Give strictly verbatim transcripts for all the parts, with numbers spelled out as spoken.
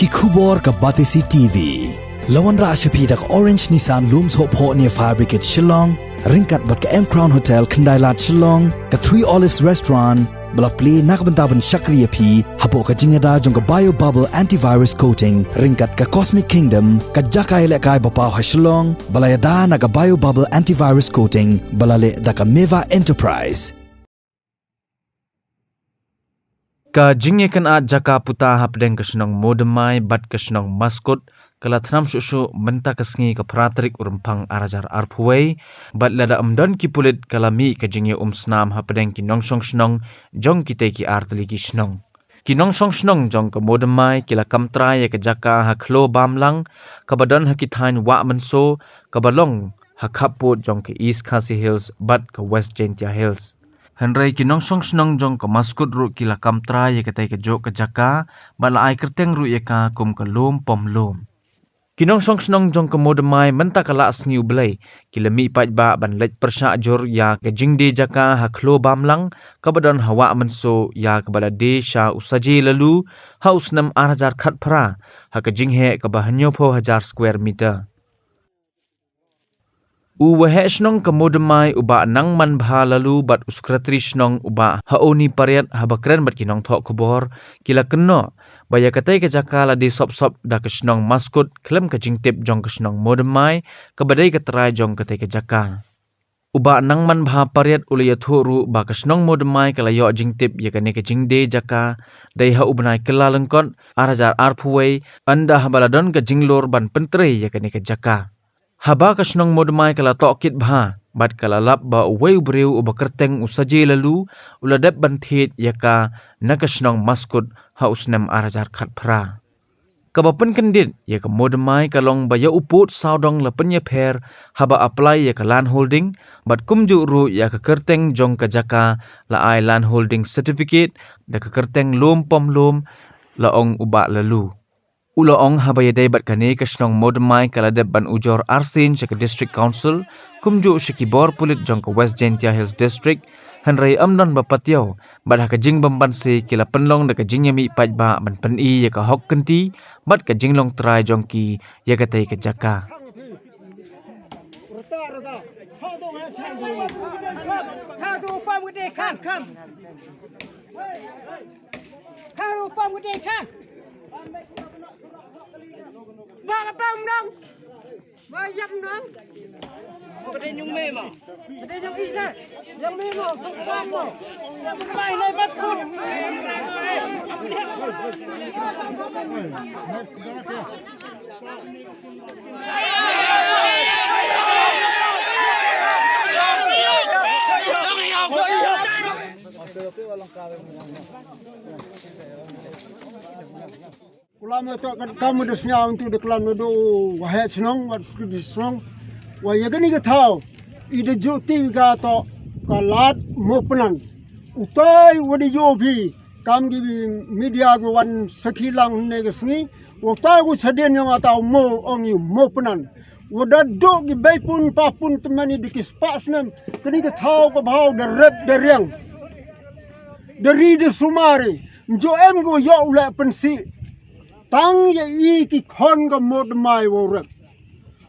Ki khubor ka Batesi T V. La wanrah sha phi da ka Orange Nissan Lum Sohphoh near Fire Brigade Shillong, ryngkat bad ka M Crown Hotel Khyndai Lad Shillong, ka Three Olives Restaurant, ba la plie na ka bynta ban shakri ïa phi hapoh ka jingïada jong ka Bio Bubble Antivirus Coating, ryngkat ka Cosmic Kingdom, ka jaka ïalehkai ba paw ha Shillong, ba la ïada na ka Bio Bubble Antivirus Coating, ba la leh da ka Meva Enterprise. Ka jingïakynad jaka puta hapdeng ka shnong Mowdymmai bad ka shnong Maskut, ka la thnam shuh shuh mynta ka sngi ka phra tarik u Rymphang ar hajar arphew wei, bad lada ym don ki pulit ka la mih ka jingïaumsnam hapdeng ki nongshong shnong jong kitei ki artylli ki shnong. Ki nongshong shnong jong ka Mowdymmai ki la kam trai ïa ka jaka ha Khloo Bamlang, kaba don ha ki thaiñ Wah Mynso, kaba long ha khappud jong ka East Khasi Hills bad ka West Jaintia Hills. Hynrei ki nongshong shnong jong ka Maskut ruh ki la kam trai ïa katei ka juh ka jaka, bad la ai kyrteng ruh ïa ka kum ka Lum Pom Lum. Ki nongshong shnong jong ka Mowdymmai mynta ka la sngi U Blei, ki la mih paidbah ban leit pyrshah jur ïa ka jingdie jaka ha Khloo Bamlang, kaba don ha Wah Mynso ïa kaba la die sha u Saje Laloo, ha u snem ar hajar khatphra, ha ka jingheh kaba hynñiewphew hajar square meter. U waheh shnong ka Mowdymmai u Bah Nangmanbha Laloo bad u sekretari shnong u Bah Haoni Pariat haba kren bad ki nongthoh khubor ki la kynnoh ba ïa katei ka jaka la die sop sop da ka shnong Maskut khlem ka jingtip jong ka shnong Mowdymmai kaba dei ka trai jong katei ka jaka. U Bah Nangmanbha Pariat u la ïathuh ruh ba ka shnong Mowdymmai ka la ïoh jingtip ïa kane ka jingdie jaka dei ha u bnai Kyllalyngkot ar hajar arphew wei, ynda haba la don ka jinglur ban pyntrei ïa kane ka jaka. Haba ka shnong Mowdymmai ka la tohkit bha bad ka la lap ba uwei u briew uba kyrteng u Saje Laloo u la dep ban thied ïa ka na ka shnong Maskut ha u snem ar hajar khatphra. Kaba pynkyndit ïa ka Mowdymmai ka long ba ïa u pud sawdong la pynïapher haba apply ïa ka land holding, bad kumjuh ruh ïa ka kyrteng jong ka jaka la ai land holding certificate da ka kyrteng Lum Pom Lum, la ong u Bah Laloo. U la ong haba ïadei bad kane ka shnong Mowdymmai ka la dep ban ujor arsien sha ka District Council, kumjuh sha ki bor pulit jong ka West Jaintia Hills District, hynrei ym don ba patiaw, bad ha ka jingbymbanse ki la pynlong da ka jingïamih paidbah ban pyni ïa ka hok kynti bad ka jinglong trai jong ki ïa katei ka jaka. Kulam ïa to ka kam da sñiaw tu da klam na do waheh chnong, wat sku di chnong. Wa ïa kani ka thaw i da ju ti ka to ka lad mo pnan. Utai wa di ju bi kam ki media ki wan sakhi lang ne ka sngi. Wa tai ku sadien yong ataw mo ong i mo pnan. Wa da do ki beipun papun tmani di ki spah snem. Kani ka thaw ka bhaw da rep da riang. Da ri da sumari. Mjo em ko yoh u leh pynsi. Tang ïa i ki khon ka Mowdymmai wa rep.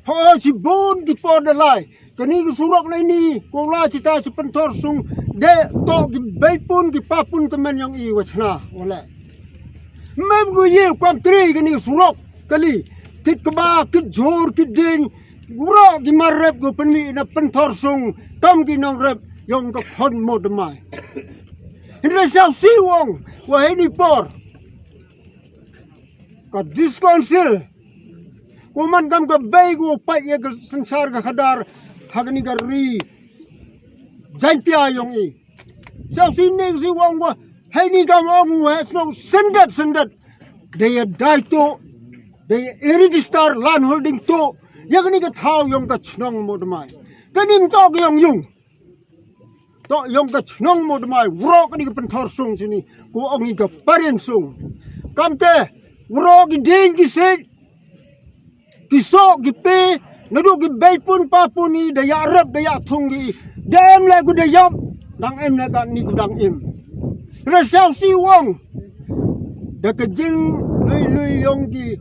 Ho chi bun ki por da lai. Kani ki surok lai ni ko la chi ta chi pynthor sung. De to ki beipun ki papun ka men yong i wa chna wa leh. Mem ko ye kwam tri kani ki surok kali. Kit kaba kit jor kit ding. Wuro ki mar rep ko pynmi na pynthor sung kam ki nong rep yong ka khon Mowdymmai. Hynrei siaw si wong wa hei ni por ka District Council ko man kam ka bei ko pat ïa ka sansar ka khadar ha kani ka ri Jaintia yong i. Siaw si ne si wong wa hei ni kam ong wa snong sendet sendet. Da ïa dai to da ïa register land holding to ïa kani ka thaw yong ka chnong Mowdymmai. Kani mto ka yong yung to yong ka chnong Mowdymmai wuro kani ka pynthor sung sini ko ong i ka parin sung. Kamte wuro ki ding ki sik ki sok ki pe na do ki beipun papun i da ïa rep da ïa thung ki da em le ku da yop dang em le ka ni ku dang im. Resau si wong da ka jing Lui lui yong ki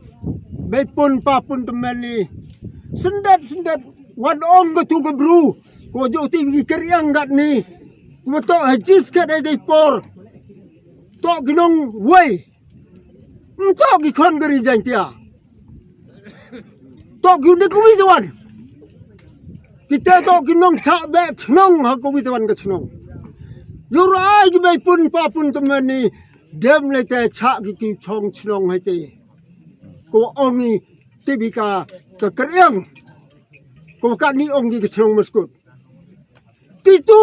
beipun papun tymmen ni. Syndet syndet wat ong ka tu ka bru. Ko jo ti ki keriang gat ni. Ko to ha jis kat ai dei por. To ki nong wei. Mto ki khon gari Jaintia. To ki unik wi tuan. Kita to ki nong chak bek chnong ha ko wi tuan ka chnong. Yur ai ki beipun papun tymmen ni. Dem le te chak ki ki chong chnong hai te. Ko ong i tibika ka keriang. Ko ka ni ong ki ka chnong Maskut. Ti tu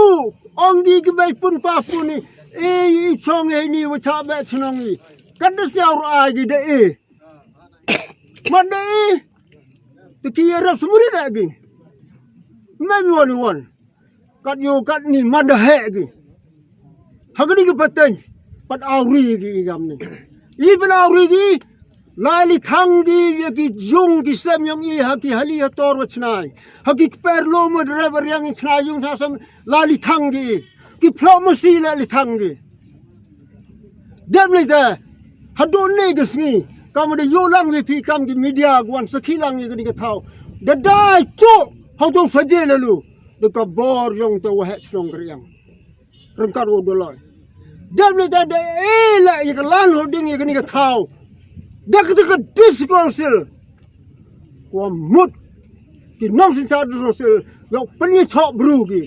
ong ki ki beipun papun ni. E i chong e ni wa chak bek chnong i. Kan da siaw ai ki de e. Man de e. Ti ki rap sumurit ai ki. Men wan wan. Kat yo kat ni man da hek ki. Ha kani ki pateng pat awri ki i gam ni. I pat awri ki. Lai li thang ki ya ki jung ki sem yong i ha ki hali ha tor wa chnai. Ha ki kper lo ma dre ba riang i chnai yung sa sem lai li thang ki. Ki phlok masi lai li thang ki. Dem li da. Hadon ne ga sngi. Kam da yo lang wi phi kam ki media gwan sakhi lang ya kani ka thaw. Da dai to. Hau to saje lalu. Da ka bor yong to wa hek chnong keriang. Rengkat wo doloi. Dem ni da da e la ya ka lan holding ya kani ka thaw. Da ka ka district council. Wa mut ki nong sin sa district council. Yo peni chok bru ki.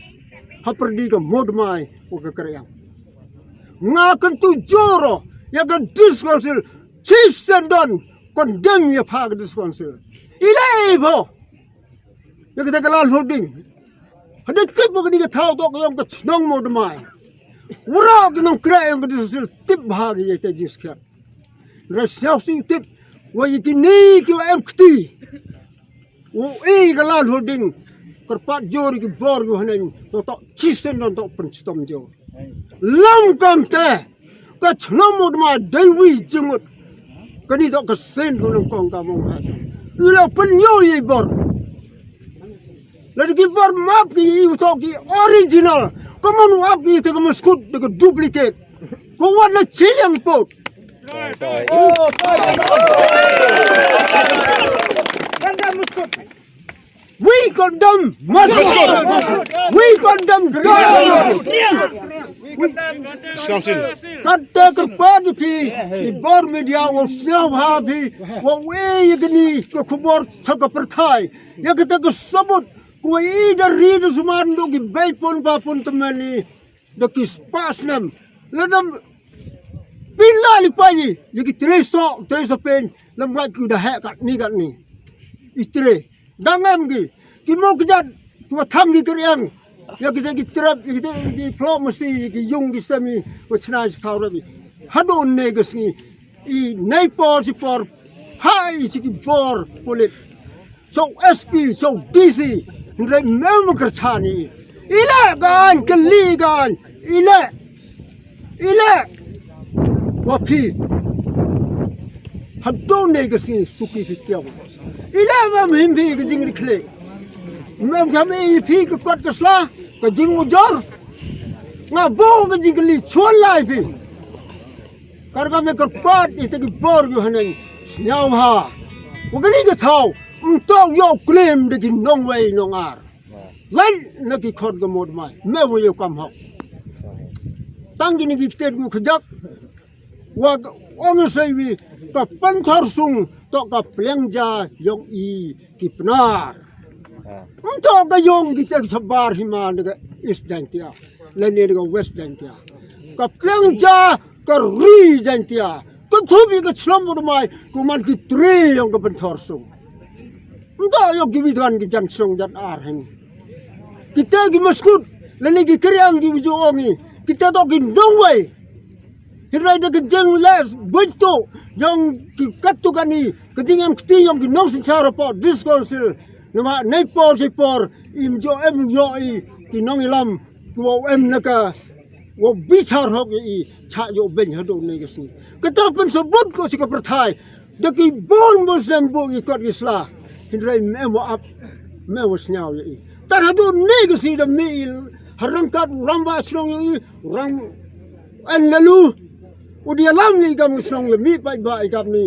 Ha perdi ka mod mai wa ka keriang. Nga kan tu joro ya ka district council. Chief sendon condemn ya pha ka district council. Ila e bo. Ya kita ka lan holding. Hada tip ba kani ka thaw to ka yong ka chnong mo dmai. Wara ka nong kra yong ka district tip ba ha ka ya ta jis kya. Ra siaw si tip wa ya kini ki wa em kti. Wa e ka lan holding. Kerpat jor ki bor yu haneng. To to chisen don to pen chitom jor. Lam kam te. Ka chnong mut ma dei wi jingmut. Kani to ka sen ko nang kong ka mong ha. Ila pen yo ye bor. La ki bor map ki i to ki original. Ka man ap ki te ka Maskut de ka duplicate. Ko wan na chiang pot. We condemn Maskut. We condemn Maskut. Kata kerpa di pi, di bor media wa sniaw ha pi, wa we ya kani ka khubor sa ka perthai, ya kata ka sabut, ko i da ri da suman do ki beipun papun tymmen ni, da ki spas nem, la dam pila li pa yi, ya ki treso, treso pen, lam rat ku da hek kat ni kat ni. Istre. Dang em ki. Ki mo kjat. Ki wa thang ki keriang. Ya ki te ki trap, ya ki te ki phlok masi, ya ki yung ki semi. Wa chna chi thaw rabi. Hado ne ga sngi. I nei por chi por. Phai chi ki bor pulit. Chau S P, chau D C. Hindrai mem kerchani. Ila gan, keli gan. Ila. Ile. Wa phi. Hadon ne ka sngi suki phi kiaw. Ile mem him phi ka jingri khle. Mem sam e phi ka kot ka sla. Ka jingujor. Nga bo ka jingkli chuan lai phi. Kar ka me kar pat ite ki bor yu haneng. Sniaw ha. Wa kani ka thaw. Mtaw yow klim de ki nongwei nongar. Lai na ki khot ka mot mai. Me wa yow kam hok. Tang kini ki ktet ku khajak. Wa ong sei wi ka panthor sung to ka pleng ja yong i ki pnar. Mto ka yong ki tek sabar hima na ka East Jaintia. Lane na ka West Jaintia. Ka pleng ja ka ri Jaintia. Ka thup i ka chlom u mai ku man ki tri yong ka panthor sung. Mto yong ki bidwan ki jan chlong jan ar hani. Kita ki Maskut lane ki keriang ki ujo ongi. Kita to ki nongwei. Hindai da ka jing les buntu jong ki katu kani ka jing em kti yong ki nong sinchar po district council. Nama nei por si por im jo em yo i ki nong ilam ki wa em na ka wa bichar hok i cha yo ben hado nei ka si. Kata pen sabut ko si ka perthai da ki bon Muslim bo i kot ki sla. Hindai me wa ap me wa sniaw i. Tar hado nei ka si da me i harangkat ramba shlong i rang en lalu. U dei ïalam ïa i kam ka shnong, ïa mih paidbah ïa i kam ni,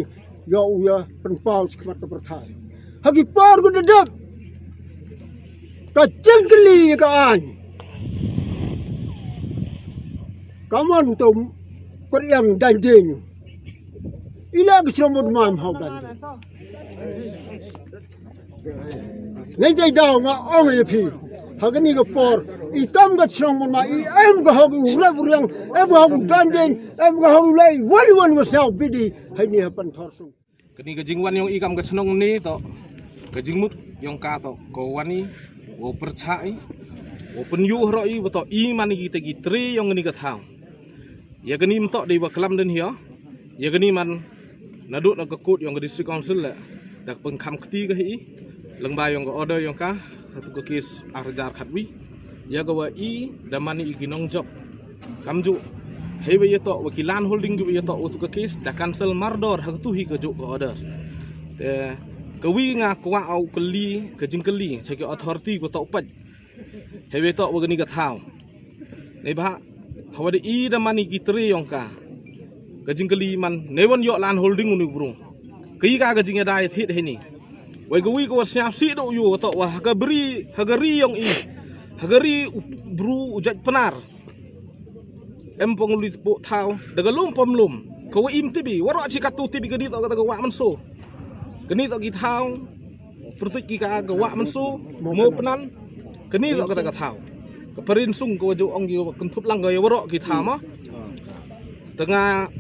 ïa u ïa pynpaw sha khmat ka pyrthai. Ha ki por ka dep dep, ka jingkylli ïa ka aiñ. Ka mon to, kor ïam dang ding. I la ka shnong mut mam hau dang ding. Ngai dai daw nga ong ïa phi. Ha kani ka por, i kam ka shnong mon ma, i em ka hok u rep u riang, em ka hok u dang ding, em ka hok u lai wan wan wa saw bidi. Hai ni ha pan thor sung. Kani ka jingwan ïong i kam ka shnong ni to, ka jingmut ïong ka to, ko wan i, wo pyrchah i, wo pynyu hro i, wo to i man i kita ki tre ïong kani ka thaw. Ïa kani mynta dei wa klam den hi ïa. Ïa kani man naduh na ka kut ïong ka District Council le da ka pynkham kti ka hi. Lyngba ïong ka order ïong ka, ka tu ka kes ar hajar khatwi. Ïa ka wa i da man i ki nongjop. Kam ju. Hei wa ïa to wa ki land holding ki wa ïa to wa tu ka kes da cancel mardor ha ka tu hi ka ju ka order. Te ka wi nga kwah au kali ka jingkali sa ki authority ko to paj. Hei wa to wa kani ka thaw. Nei bha, hawa da i da man i ki tre ïong ka. Ka jingkali man, nei wan ïoh land holding uni bru. Ka i ka ka jingïada ïa thied heini. Wei ka wi ka wa sñiaw si do yu to wa ha ka bri, ha ka ri ïong i. Ha ka ri u bru u jait Pnar. Em pong uli tpu thaw, da ka lum pom lum. Ka wa im tibi, waroh chi ka tu tibi kani to ka ta ka wa man so. Kani to ki thaw. Pyrtuit ki ka ka wa man so, mo Pnar. Kani to ka ta ka thaw. Ka parin sung ka wa ju ong ki wa kynthup lang ka ïa waroh ki thaw ma. Tanga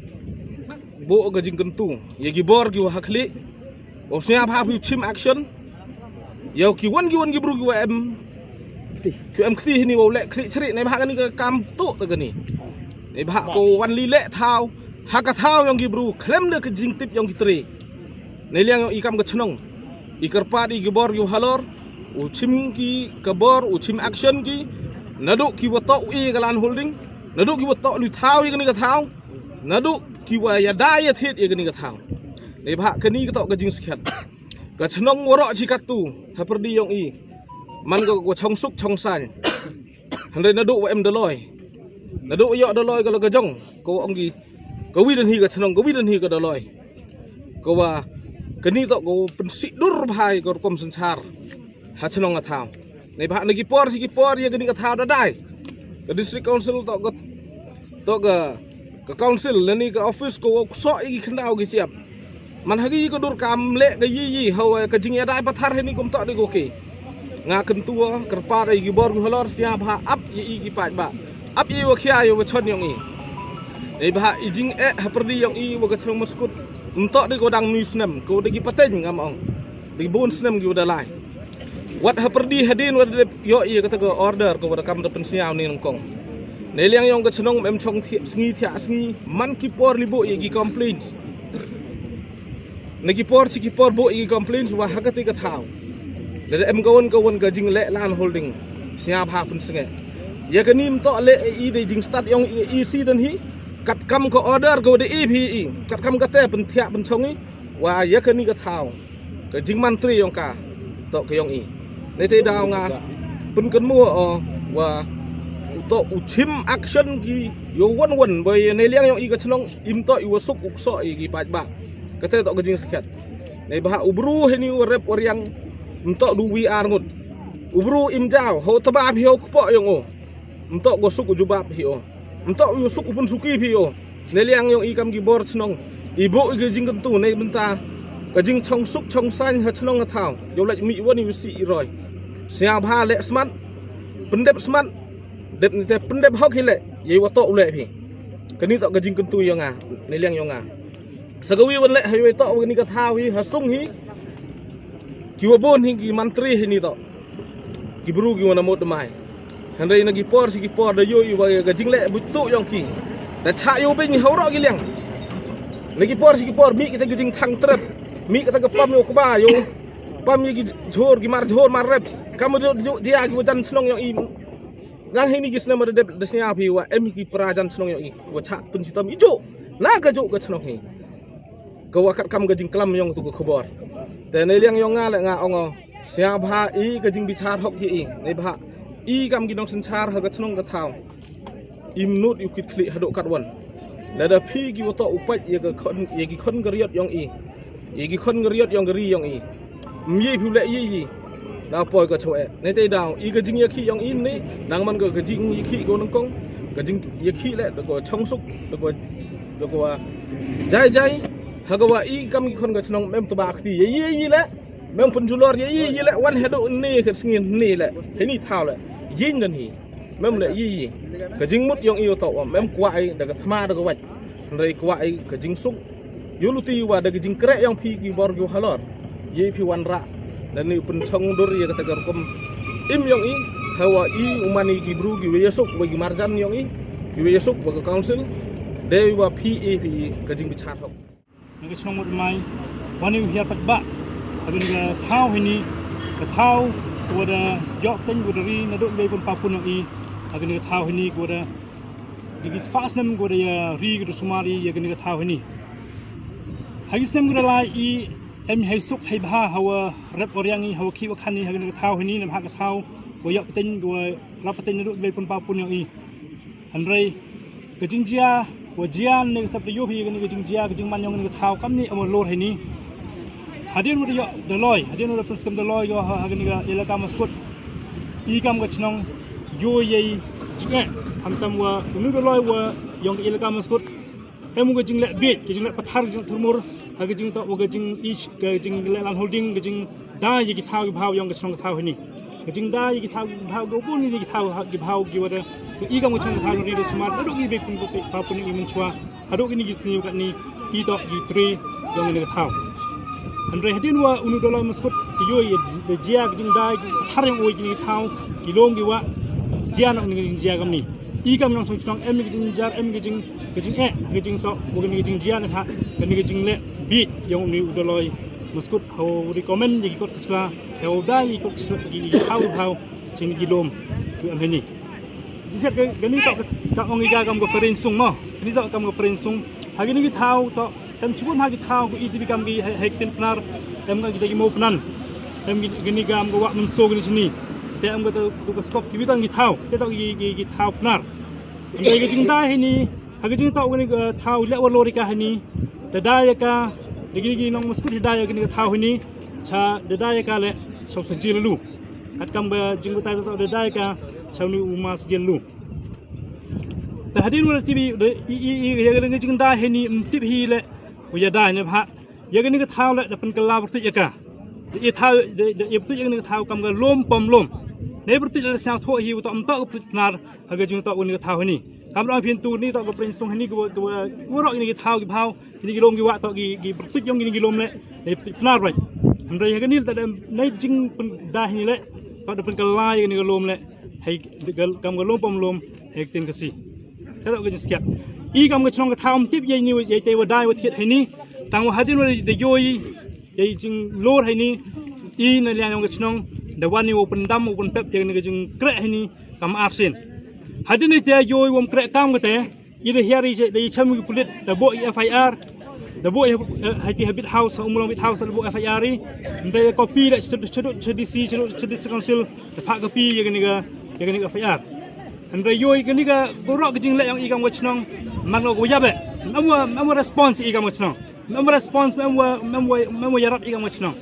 bo ka jingkyntu. Ïa ki bor ki wa ha khlieh. Wa sñiaw bha phi u chim action. Ïa ki wan ki wan ki bru ki wa em. Ki em kti hini wa u leh khlieh chri. Nei bha kani ka kam tu ta kani. Nei bha ko wan li leh thaw. Ha ka thaw ïong ki bru. Khlem da ka jingtip ïong ki tre. Nei liang ïong i kam ka chnong. I kyrpad i ki bor ki wa halor. U chim ki ka bor, u chim action ki. Naduh ki wa to u i ka land holding. Naduh ki wa to lu thaw i kani ka thaw. Naduh ki wa ïada ïa thied ïa kani ka thaw. Nei bha kani ka to ka jingskhiat. Ka chnong waroh chi ka tu, ha pyrdi ïong i. Man ka ko chong suk chong sain. Hynrei naduh wa em Doloi. Naduh wa ïoh Doloi ka la ka jong, ko ong ki. Ka wi dan hi ka chnong, ka wi dan hi ka Doloi. Ko wa, kani to ko pynsih dur bha ïa ka rukom synshar. Ha chnong ka thaw. Nei bha na ki por si ki por ïa kani ka thaw da dai. Ka District Council to ka, to ka, ka council lani ka office ko wa ksoh ïa ki khyndaw ki siap. Man ha ki ka dur kam leh ka yi yi hawa ka jingïada pathar hini kum to de ko ki. Nga kyntu wa kyrpad ïa ki bor ki halor sñiaw bha ap ïa i ki paidbah. Ap ïa wa khia ïa wa chon ïong i. Nei bha i jingeh ha pyrdi ïong i wa ka chnong Maskut. Ym to de ko dang nui snem ko de ki pateng ngam ong. De ki bun snem ki wa da lai. Wat ha pyrdi hadien wa da dep ïoh ïa kata ka order ko wa da kam da pynsñiaw ni nyngkong. Nei liang ïong ka chnong em chong thiah sngi thiah sngi man ki por li bo ïa ki complaints. Na ki por chi ki por bo ïa ki complaints wa ha kati ka thaw. Da em ka wan ka wan ka jingleh land holding. Sñiaw bha pynsnge. Ïa kani ym to leh i de jingstad ïong i si dan hi. Kat kam ka order ko wa da i phi i. Kat kam ka te pynthiah pynchong i. Wa ïa kani ka thaw. Ka jingman tri ïong ka. To ka ïong i. Nei te daw nga. Pynkynmaw o wa. To u chim action ki. Ïo wan wan. Ba ïa nei liang ïong i ka chnong. Im to i wa suk u ksoh i ki paidbah. Ka te to ka jingskhiat. Nei bha u bru hini wa rep wa riang. Im to du wi ar ngut. U bru im jaw. Ho taba phi ho kpoh ïong o. Im to go suk u jubab hi o. Im to u suk u pun suki phi o. Nei liang ïong i kam ki bor chnong. I bo i ka jingkyntu nei bynta. Ka jingchong suk chong sain ha chnong ha thaw. Ïo laj mi wan i u si i roi. Sñiaw bha leh smat. Pyndep smat. Dep ni te pyndep hok hi leh. Ïa i wa to u leh phi. Kani to ka jingkyntu ïong nga. Nei liang ïong nga. Sa ka wi wan leh ha i wa to wa kani ka thaw hi ha sung hi. Ki wa bon hi ki mantri hi ni to. Ki bru ki wa na mut mai. Hynrei na ki por si ki por da ïoh i wa ka jingleh buit tu ïong ki. Da cha ïoh beng ha waroh ki liang. Na ki por si ki por mi kita ki jingthang trep. Mi kita ka pam ïoh kba ïoh. Pam ïa ki jhur ki mar jhur mar rep. Kam ïoh ïoh jia ki wa jan chnong ïong i. Nang hi ni ki snem da dep da sñiaw phi wa em ki pra jan chnong ïong i. Wa cha pynchitom i ju. Na ka ju ka chnong hi. Ka wa kat kam ka jingklam ïong tu ka khubor. Te nei liang ïong nga le nga ong o. Sñiaw bha i ka jingbichar hok hi i. Nei bha i kam ki nong synchar ha ka chnong ka thaw. Im nut ïu kit khlieh haduh kat wan. Lada phi ki wa toh u pait ïa ka khon, ïa ki khon ka riot yong i, ïa ki khon ka riot yong ka ri yong i, ym ye phi u leh i i. Na poi ka chwe ne te daw i ka jingïakhih yong i ne, nang man ka, ka jingïakhih ko nang kong, ka jingïakhih leh da ko chongsuk, da ko, da ko wa jai jai. Ha ka wa i kam ki khon ka chnong mem tba kti ïa i i leh, mem pun julor ïa i i leh, wan hedu ne ka sngi ne leh, he ni thaw leh yin dan hi. Mem leh i i. Ka jingmut yong i u toh wa mem kwah i da ka thma da ka wait. Hynrei kwah i ka jingsuk. Yu luti wa da ka jingkreh yong phi ki bor ki halor, ye phi wan rah da ni pynchong dur ïa kata ka rukom im yong i. Hawa i u man i ki bru ki wei suk wa ki marjan yong i, ki wei suk wa ka council. Dei wa phi i phi i ka jingbichar hok. Ngi ka chnong mut mai, wan i u hiar pat ba. Hagin ka thaw hini, ka thaw ko da yok teng ko da ri na dok i bei pun papun yong i. Hagin ka thaw hini ko da, ïa ki spah snem ko da ïa ri ko da sumar i ïa kani ka thaw hini. Hagi snem ko da lai i em hei suk hei bha hawa rep wa riang i hawa khih wa khan i hagin ka thaw hini, nam ha ka thaw wa yok teng ko wa rap teng na dok i bei pun papun yong i. Hynrei ka jingjia wa jia ne ka sap da yu phi kani ka jingjia ka jingman yong kani ka thaw kam ni amo lor hini. Hadien wa da yok da loi, hadien wa da pynskhem da loi ko ha, ha kani ka ilaka Maskut, i kam ka chnong yu yei jingeh. Khamtam wa unu da loi wa yong ka ilaka Maskut em u ka jingleh biej, ka jingleh pathar, ka jingleh thurmur ha ka jingtoh wa ka jing ish, ka jingleh land holding, ka jing da ïa ki thaw ki bhaw yong ka chnong ka thaw hini. Ka jingda ïa ki thaw ki bhaw ka bun ïa ki thaw ki bhaw ki wa da i kam ka chnong ka thaw ri da sumar da dok i bei pun papun i mynchwa. Hadok ini ki sngi wa katni i toh ki tri yong ini ka thaw. Hynrei hadien wa unu da loi Maskut ki yu ïa da jia ka jingda ki thar yong u ki thaw ki lom ki wa jia nok ni ka jingjia kamni. I kam nong song chnong em ki jingjar em ki jing, ki jingeh, ki jingtoh wa ki jingjia ne ha kani ka jingleh biej yong unu da loi Maskut. Haw recommend ïa ki kot ki sla, haw da ïa ki kot ki sla ki, ki haw haw jing ki lom ki am hini. Jiset ka, kani toh ka, ka ong i ka kam ka pyrshang sung mo. Kani toh kam ka pyrshang sung. Ha kani ki thaw toh em chibun ha ki thaw ko i tibi kam ki hei, hei ktien Pnar. Em ka ki da ki mo Pnar. Em ki, kani kam ka wah mynso kani sini. Te em ka to, to ka skop ki bitang ki thaw. Te toh ki, ki, ki thaw Pnar. Em ka jingda hini, ha ka jingtoh kani ka thaw leh wa lori ka hini. Da da ïa ka, da kini ki nong Maskut da da ïa kani ka thaw hini. Cha da da ïa ka leh, cha u sa jil lu. Kat kam ba jingbatai toh da da ïa ka, cha uni u ma sa jil lu. Te hadien wa da tibi, da i, i, i, ïa kani ka jingda hini, ym tip hi leh, u ïa da ne bha. Ïa kani ka thaw leh da pynkylla pyrtuid ïa ka. Da ïa thaw, da, da ïa pyrtuid ïa kani ka thaw kam ka lom pom lom. Ne pyrtuid leh da sñiawthuh hi u toh ym toh ka pyrtuid Pnar ha ka jingtoh kani ka thaw hini. Kam rong phin tu ni toh ka pyrshang sung hini ka wa, ka wa, ka wa rok kini ki thaw ki bhaw, kini ki lom ki wah toh ki, ki pyrtuid yong kini ki lom leh. Ne pyrtuid Pnar right. Hynrei ha kani leh da ne jingpynda hini leh. Toh da pynkylla ïa kani ka lom leh. Hei, kam ka lom pom lom, hei ktien Khasi. Te toh ka jingskhiat. I kam ka chnong ka thaw ym tip ïa ini, ïa te wa dai wa thied hei ni. Tang wa hadien wa da yu i, ïa i jinglor hei ni. I na liang yong ka chnong, da wan i wa pyndam, wa pynpep ïa kani ka jingkreh hei ni, kam arsien. Hadien i te yu i wa ym kreh kam ka te, i da hiar i da i chem ki pulit, da buh i F I R, da buh i, eh, ha ki ha Beat House, ha Ummulong Beat House, da buh F I R i, da i copy da cha, cha, cha D C, cha, cha District Council, da phah copy ïa kani ka, ïa kani ka F I R. Hynrei yu i kani ka, ko rok ka jingleh yong i kam ka chnong, man ko ko ïa be. Ym wa, ym wa response i kam ka chnong. Ym wa response, ym wa, ym wa, ym wa ïarap i kam ka chnong.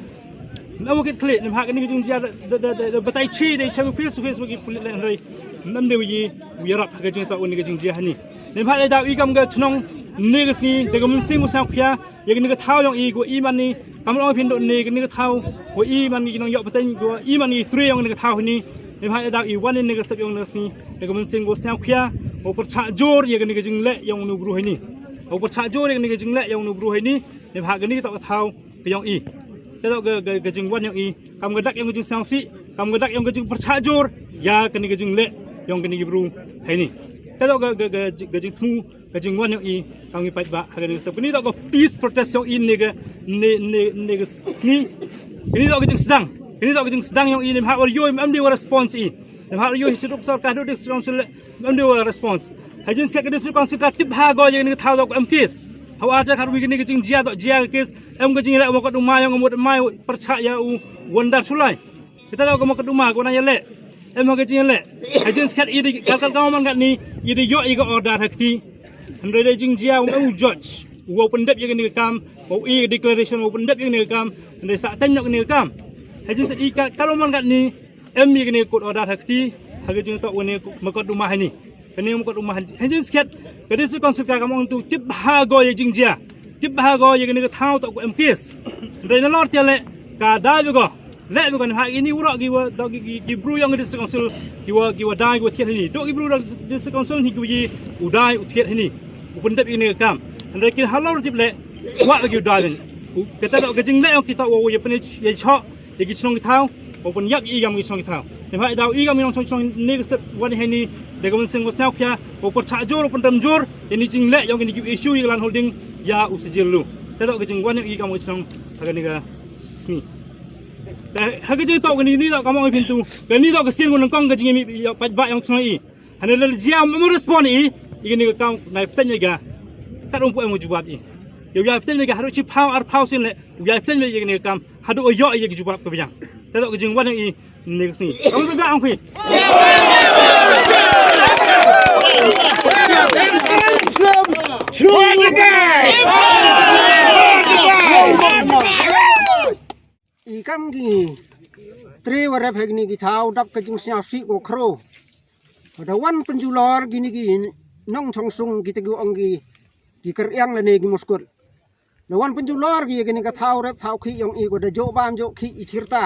Ym wa kit khlieh, ym ha kani ka jingjia da, da, da, da, da batai chi, da i chem face to face wa ki pulit leh hynrei. Ym dei wa i, wa ïarap ha ka jingtoh kani ka jingjia hani. Ym ha da i kam ka chnong, ne ka sngi, da ka mynsiem wa sngewkhia, ïa kani ka thaw yong i, ko i man ni, kam long phin dot ne, kani ka thaw, ko i man ni ki nongïoh pateng, ko i man ni trei yong kani ka thaw hani. Ym ha da i wan ne ka step yong ne ka sngi, da ka mynsiem wa sngewkhia, wa pyrchah jur, ïa kani ka jingleh yong uni u bru hani. Wa pyrchah jur, ïa kani ka jingleh yong uni u bru hani. Ym ha kani ka toh ka thaw, ka yong i. Te toh ka, ka, ka jingwan yong i, kam ka dak yong ka jingsngewsih, kam ka dak yong ka jingpyrchah jur, ïa kani ka jingleh, yong kani ki bru, hani. Te toh ka, ka, ka, ka jingthmu, ka jingwan yong i, kam i paidbah, ha kani ka step. Kani toh ka peace protest yong i ne ka, ne, ne, ne ka sngi. Kani toh ka jingsdang, kani toh ka jingsdang yong i, ne ha wa yu, ym dei wa response i. Ne ha wa yu, hi chaduk sorkar, duk district council, ym dei wa response. Ha jingsiat ka district council ka tip ha go ïa kani ka thaw dok em case. Ha wa aja khat wi kani ka jingjia dok jia ka case. Em ka jingleh wa ka duma yong ka mut mai pyrchah ïa u Wonder Shullai. Kita dok ka mut ka duma ka wan ïa leh. Em ha ka jingleh. Ha jingsiat i di kal kal ka man kat ni i di ïoh i ka order ha kti. Hynrei da jingjia u em u judge u wa pyndep ïa kane ka kam, wa u i declaration wa pyndep ïa kane ka kam, hynrei sa tang ïa kane ka kam. Ha jingstad i ka kalon man katni em ïa kane ka court order ha kti, ha ka jingtok wa ne mukotduma ha ini. Kane mukotduma ha jingskhet ka District Council ka kam ong tu tip ha go ïa jingjia, tip ha go ïa kane ka thaw tok ku em case. Hynrei na lor tia le ka dai be go le be go ha ini u rok ki wa dok ki bru yong District Council ki wa ki wa dai ki wa thied ha ini, dok ki bru District Council ni ki wa yi u dai u thied ha ini u pyndep ïa kane ka kam. Hynrei ki halor tip le wa ki u dai ben. Kata dok ka jingle yong ki tok wa ya pyni ya chok ïa ki chnong ki thaw, wa pynïap ïa i kam ki chnong ki thaw. Te ha daw i kam i nong chnong chnong ne ka step wan ha ini da ka mynsiem wa sñiaw khia, wa pyrchah jur wa pyndem jur ïa ini jingle yong ini ki issue ïa ka land holding ïa u sijil lu. Te dok ka jingwan yong i kam ki chnong ha kane ka sngi. Te ha ka jingtok kani ni dok ka mong i pintu kani dok ka sien wa nangkong ka jingim ïa pat ba yong chnong i. Hane la jia mo respond i i kani ka kam nai pten ïa ga. Kat um pu em jubab i. Ïa ïa pten ïa ga haru chi phaw ar phaw sien le ïa pten ïa kani ka kam. Haduh ïoh ïa ki jubab ka biang. Te dok ka jingwan i ne ka sngi. Kam ka ang phi. I kam ki tre wa rep ha kini ki thaw dap ka jingsñiaw sih ko khro. Da wan pynjulor kini ki nongchong sung kita ki ong ki ki kyrïang lane ki muskut. Da wan pynjulor ki kini ka thaw rep thaw khih yong i ko da joh bam joh khih i chirta.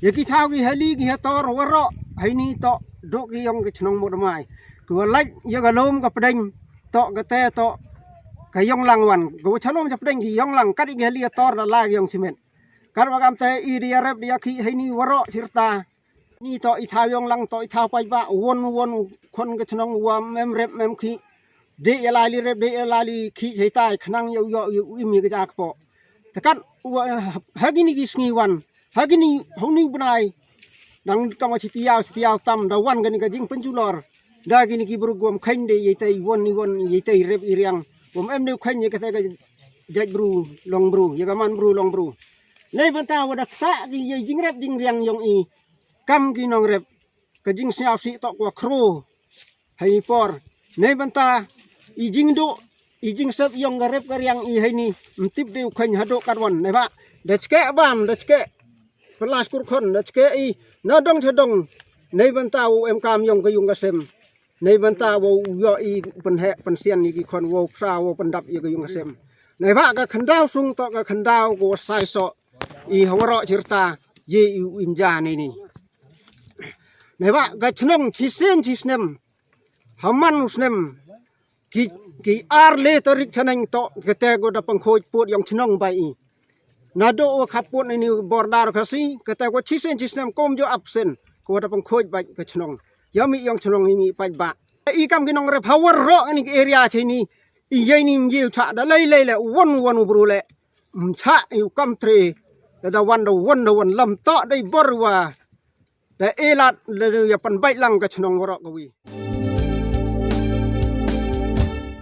Ïa ki thaw ki hali ki hator waroh ha ini tok dok ki yong ki chnong Mawdamai. Ki wa lait ïa ka lum ka pdeng tok ka te tok ka yong lang wan. Ka wa chalom cha pdeng ki yong lang kat i ki hali hator da la ki yong cement. Kat wa kam te i dia rep dia khih ha ini waroh chirta. Ni tok i thaw yong lang tok i thaw paidbah won won u khon ka chnong wa mem rep mem khih. Dei ïa lai li rep dei ïa lai li khih chai tai khnang ïa u ïoh ïa u im ïa ka ja kpoh. Te kat wa ha kini ki sngi wan ha kini ha u ni u bnai. Dang kam wa chi tiaw chi tiaw tam da wan kani ka jingpynjulor da kini ki bru gwam kheiñ dei ïa tai won i won ïa tai rep i riang. Wam em dei u kheiñ ïa ka tai ka jait bru long bru ïa ka man bru long bru. Nei bynta wa da ksa ki ïa jingrep jingriang yong i kam ki nongrep. Ka jingsñiaw sih tok wa khro ha ini por. Nei bynta i jingduh i jingsep yong ka rep ka riang i ha ini. Mtip dei u kheiñ haduh kat wan nei ba da chkeh bam da chkeh. Pynlas kurkhon da chkeh i na dong cha dong. Nei bynta u em kam yong ka yung ka sem. Nei bynta wa u ïoh i pynheh pynsian i ki khon wa u ksa wa u pyndap i ka yung ka sem. Nei ba ka khyndaw sung tok ka khyndaw ko wa sai sok i ha waroh chirta ye i u im ja nei ni. Nei ba ka chnong chi sien chi snem ha man u snem ki ki ar le tarik chaneng tok kete ko da pangkhoj put yong chnong bai i. Na do wa khap put nei ni border Khasi kete ko chi sien chi snem kom jo absent ko da pangkhoj bai ka chnong. Ya mi yong chnong i mi paidbah i kam ki nongrep ha waroh ni area chi ni. I ye ni mji u cha da lei lei le won won u bru le mcha i u kam tre da da wan da wan da wan lam tok dei bor wa da elat le ya pan bai lang ka chnong waroh ka wi.